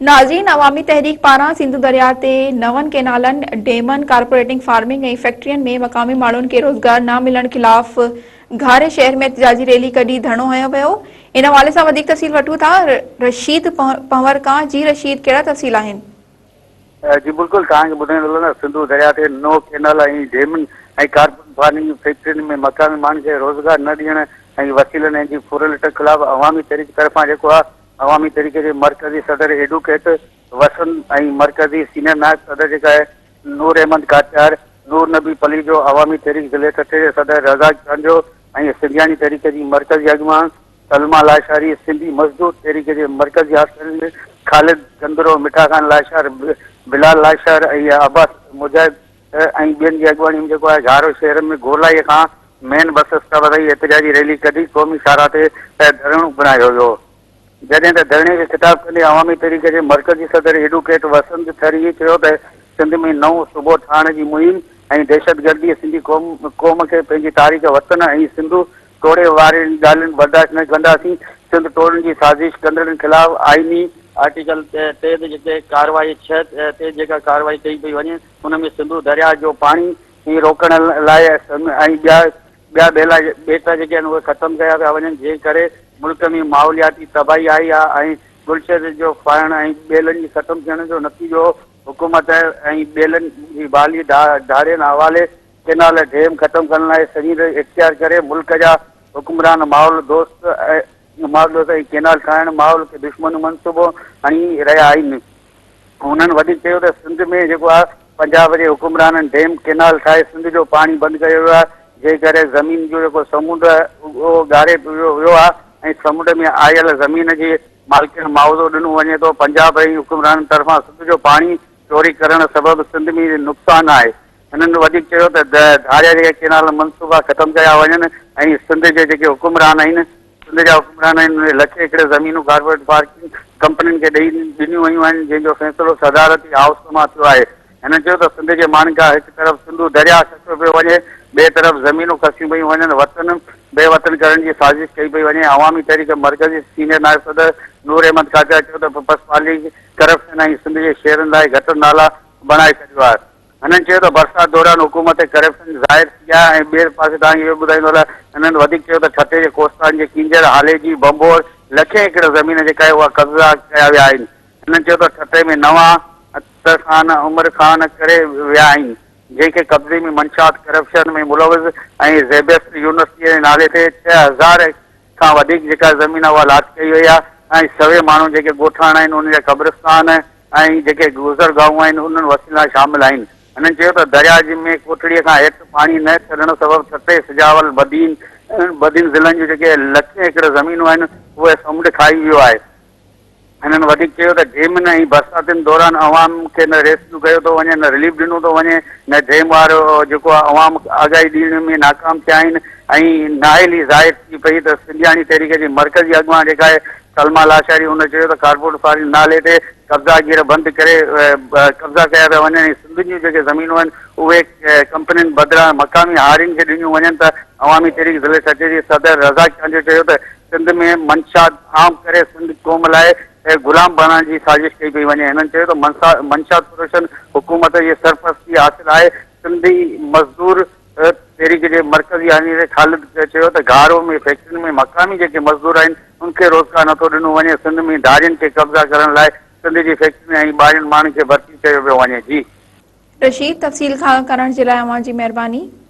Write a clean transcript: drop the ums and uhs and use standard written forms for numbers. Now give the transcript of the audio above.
ناظرين عوامي تحريڪ پاران سنڌو درياء تي نون ڪينالن، ڊيمن، ڪارپوريٽنگ فارمنگ ۽ فيڪٽرين ۾ مقامي ماڻهن کي روزگار نه ملڻ خلاف گهاري شهر ۾ احتجاجي ريلي ڪڍي ڌرڻو هنيو ويو. ان حوالي سان وڌيڪ تفصيل وٺون ٿا رشيد پنهور کان جي رشيد ڪهڙا تفصيل آهن؟ جي بلڪل توهان کي ٻڌائيندو هلان ته سنڌو درياء تي نو ڪينال ۽ ڊيمن ۽ ڪارپوريٽ فارمنگ جون فيڪٽرين ۾ مقامي ماڻهن کي روزگار نه ڏيڻ ۽ وسيلن ۽ جي ڦرلٽ خلاف عوامي تحريڪ طرفان جيڪو آهي عوامي تحريڪ جي مرڪزي صدر ايڊووڪيٽ وسند ۽ مرڪزي سينئر نائب صدر جيڪا آهي نور احمد ڪاٺيار، نور نبي پليجو، عوامي تحريڪ ضلعي ٺٽي جي صدر رزاق چانڊيو ۽ سنڌياڻي تحريڪ جي مرڪزي اڳواڻ سلميٰ لاشاري، سنڌي مزدور تحريڪ جي مرڪزي آفيسرن خالد چندرو، مٺا خان لاشار، بلال لاشار ۽ عباس مجاهد ۽ ٻين جي اڳواڻي ۾ جيڪو آهي گهارو شهر ۾ گولائي کان مين بس اسٽاپ تائين احتجاجي ريلي ڪڍي قومي شاهراهه تي ڌرڻو بڻايو ويو. جڏهن ته ڌرڻي کي خطاب ڪندي عوامي تحريڪ جي مرڪزي صدر ايڊووڪيٽ وسند ٿري چيو ته سنڌ ۾ نئون صوبو ٺاهڻ جي مهم ۽ دهشتگردي سنڌي قوم قوم کي پنهنجي تاريخ وطن ۽ سنڌو ٽوڙي وارين ڳالهين برداشت نه ڪنداسين، سنڌ ٽوڙڻ جي سازش ڪندڙن خلاف آئيني آرٽيڪل تحت جيڪي ڪارروائي ڇهه تي جيڪا ڪارروائي ڪئي پئي وڃي ان ۾ سنڌو درياء جو پاڻي روڪڻ لاء ۽ ٻيا ٻيا ٻيلا ٻيٽ جيڪي آهن اهي ختم ڪيا پيا وڃن جنهن ڪري ملڪ ۾ ماحولياتي تباهي آئي آهي ۽ گلشير جو ڦاهڻ ۽ ٻيلن جي ختم ٿيڻ جو نتيجو حڪومت ۽ ٻيلن جي بحالي ڌارين حوالي ڪينال ڊيم ختم ڪرڻ لاء سنجيده اختيار ڪري ملڪ جا حڪمران ماحول دوست ماحول دوست ۽ ڪينال ٺاهڻ ماحول کي دشمن منصوبو هڻي رهيا آهن. هنن وڌيڪ چيو ته سنڌ ۾ جيڪو آهي پنجاب جي حڪمرانن ڊيم ڪينال ٺاهي سنڌ جو پاڻي بند ڪيو ويو آهي جنهن ڪري زمين جو جيڪو سمنڊ اهو ڳاري پيو ويو آهي ۽ سمنڊ ۾ آيل زمين جي مالڪن معاوضو ڏنو وڃي ٿو پنجاب ۽ حڪمرانن طرفان سنڌ جو پاڻي چوري ڪرڻ سبب سنڌ ۾ نقصان آهي. هنن وڌيڪ چيو ته ڌاريا جيڪي ڪينال منصوبا ختم ڪيا وڃن ۽ سنڌ جي جيڪي حڪمران آهن سنڌ جا حڪمران آهن انهن لکين ايڪڙ زمينون ڪارپوريٽ پارڪنگ ڪمپنين کي ڏئي ڏنيون ويون آهن جنهن جو فيصلو صدارتي هائوس مان ٿيو آهي هنن چيو ته سنڌ جي ماڻهن کان هڪ طرف سنڌو درياء کسيو پيو وڃي ٻئي طرف زمينون کسيون پيون وڃن وطن بي وطن ڪرڻ جي سازش ڪئي پئي وڃي عوامي تحريڪ مرڪزي سينيئر نائب صدر نور احمد ڪاچا چيو ته پيپلز پارٽي ڪرپشن ۽ سنڌ جي شهرن لاء گٽر نالا بڻائي ڇڏيو آهي. هنن چيو ته برسات دوران حڪومت تي ڪرپشن ظاهر ٿي آهي ۽ ٻئي پاسي توهان کي اهو به ٻڌائيندو هلان هنن وڌيڪ چيو ته ٺٽي جي ڪوستان جي ڪينجهر، هاليجي، ڀنڀور لکين ايڪڙ زمين جيڪا آهي اها قبضا ڪيا ويا آهن. هنن چيو ته ٺٽي ۾ نوان اختر خان، عمر خان ڪري ويا آهن جنهن کي قبضي ۾ منشيات ڪرپشن ۾ ملوث ۽ زيبيسٽ يونيورسٽي جي نالي تي 6000 کان وڌيڪ جيڪا زمين آهي اها لاٽ ڪئي وئي آهي ۽ سوين ماڻهو جيڪي ڳوٺاڻا آهن انهن جا قبرستان ۽ جيڪي گذرگاهون آهن انهن وسيلن سان شامل آهن. هنن چيو ته درياء جي ۾ ڪوٽڙي کان هيٺ پاڻي نه ڇڏڻ سبب ٺٽي، سجاول، بدين، بدين ضلعن جون جيڪي لکين ايڪڙ زمينون آهن اهي سمنڊ کائي ويو آهي. هنن وڌيڪ چيو ته ڊيمن ۽ برساتن دوران عوام کي نه ريسڪيو ڪيو ٿو وڃي نه رليف ڏنو ٿو وڃي نه ڊيم وارو جيڪو آهي عوام آگاهي ڏيڻ ۾ ناڪام ٿيا آهن ۽ نااهلي ظاهر ٿي پئي ته سنڌياڻي تحريڪ جي مرڪزي اڳواڻ جيڪا آهي سلميٰ لاشاري ان چيو ته ڪارپوريٽ فارمنگ نالي تي قبضا گير بند ڪري قبضا ڪيا پيا وڃن ۽ سنڌ جون جيڪي زمينون آهن اهي ڪمپنين بدران مقامي هارين کي ڏنيون وڃن ته عوامي تحريڪ ضلعي ٺٽي جي صدر رزاق چانڊيو چيو ته سنڌ ۾ منشيات عام ڪري سنڌ قوم لاء غلام بڻائڻ جي سازش ڪئي پئي وڃي. هنن چيو ته منشيات فروشن حڪومت جي سرپرستي حاصل آهي. سنڌي مزدور تحريڪ جي مرڪزي آنيري خالد چيو ته گهارو ۾ فيڪٽرين ۾ مقامي جيڪي مزدور آهن ان کي روزگار نٿو ڏنو وڃي، سنڌ ۾ ڌارين کي قبضا ڪرڻ لاء سنڌ جي فيڪٽرين ۽ ٻاهرين ماڻهن کي ڀرتي ڪيو پيو وڃي. جي. رشيد تفصيل کان ڪرڻ جي لاء اوهان جي مهرباني.